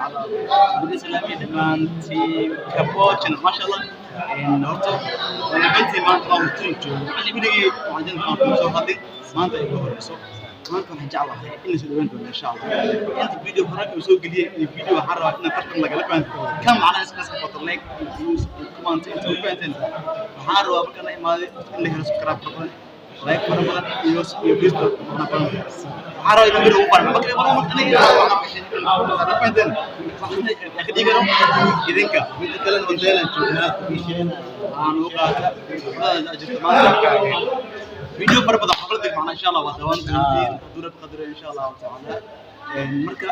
Tacaala. Guddi salaamiya dhammaan team Kaboojin, maasha Allah. Horta wanaagsantii maanta waa hurtiin joogo. Waxaan weligii waxaan jeclahay aan soo hadlin maanta ay igu horeyso. Maanta waxaan jeclahay in la soo dhawaan doono, insha Allah. Inta video hore uu soo geliyay iyo video waxaan rabaa inaan fartan lagala fahanto. Kan macnaha iska iska qoto like iyo views iyo comment inta u fahanteen. Waxaan rabaa markaan la imaaday in la helo subscribe fara badan, like fara badan iyo views fara badan. Waxaan rabaa inaan video ugu farmo. Marka marka aniga waxaan fahanteen. Waxaan ka dhigano idinka. Midda kalena hoteelaan joognaa, kubiisheen. Waxaan ugu qaata xafladda jirta maanta. Video fara badan xafladda macna, insha Allah, waa dawaan doontiin hadduu Rabbi qadaro, insha Allah tacaala. Marka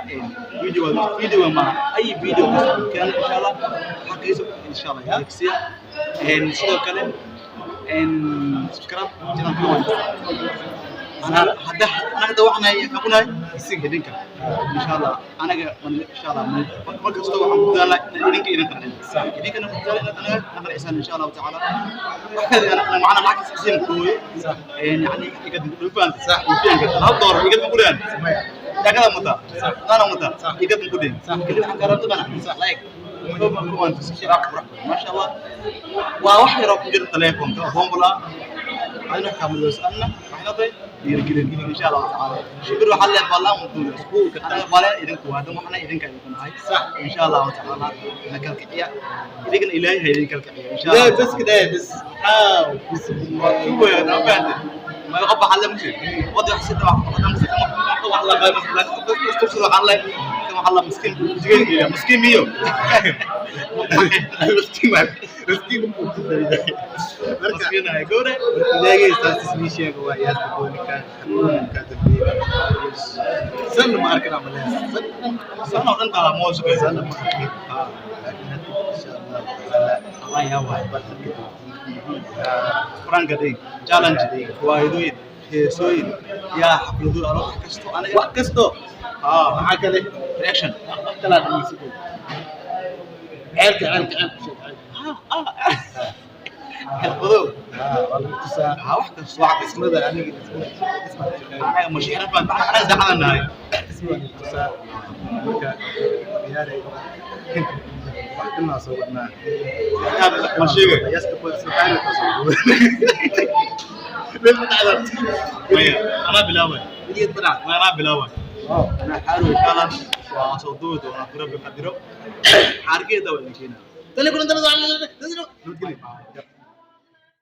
video video ma ay video kasta keena, insha Allah, xaqiisa, insha Allah, adeegsiya. Sidoo kale subscribe channel-ka waa ana hadda anaga hadda waxaan nahay waxaan ku nahay idinka, insha Allah. Anaga insha Allah mar kasta waxaan ku dadaalnaa inaan idinka idin qancin, idinkana ku dadaala inaad anaga na qancisaan, insha Allahu tacaala. Wax kale ana macna lacag isiin kooyo yani igad dhufaan sax u fiican karta hal door igad ku dhahan dagada muta dana muta igad ku dhin kali waxaan ka rabta bana like, comment, subscribe. Maasha Allah, waa wax yar oo ku jira telefoonka bombala adina kaamiloosa anna waxay noqotay dhiirigelin, insha Allahu tacaala. Shibir waxaa leeyahay ballan muduul anaga bale idinku waa dan waxna idinka idinku nahay, insha Allahu tacaala. Na kalkiciya idinkana, Ilaahay ha idin kalkiciya, insha لا. Allah. بس كده بس حاو بس. Waa tuugaya ma fahanteen ma qof waxaa le musi wadi wax sida wax wax wax la qay mas tufsida waxaa le kan waxaa la miskiin jigeen miskiin miyo. مسكين مسكين. Marka miskiin ay gowre. Ilaahay saas ismii sheego waa yaas boonika ka dambeeyay san ma arkin amaleen san. Sana oo dhan taa moo sugay. San ma arkin, laakiin hadda, insha Allah tacaala, Allah yaa waay bartanka. Quraanka dhig, challenge, riwaayadooyin, heesooyin, yaa xaflado aro, wax kasto aniga. Wax kasto. Haa. Maxaa kale? Reaction. Wax kala dhageyso, ceelka ceelka ceelka sheeg ceelka. Xirfadow. Haa, waa lagu tusaa. Haa, wax kasto, wax kasto. Dhismada aniga dhismada dhismada shaqeeya. Anaga mashiina baan anaga daxdan nahay. Dhismada lagu tusaa. Marka ciyaaray wax dhanaa soo wadnaa. Ma sheegay. Yaska soo meel ma dhacda. Maya, anaa bilaabay. Weligeed ma dhacda. Maya, anaa bilaabay. Anaa xaaru kala waa soo duubi doonaa Rabbi qadiro xaarkeeda waa idin keenaa. Tani kulan dambe. Nabadgelyo.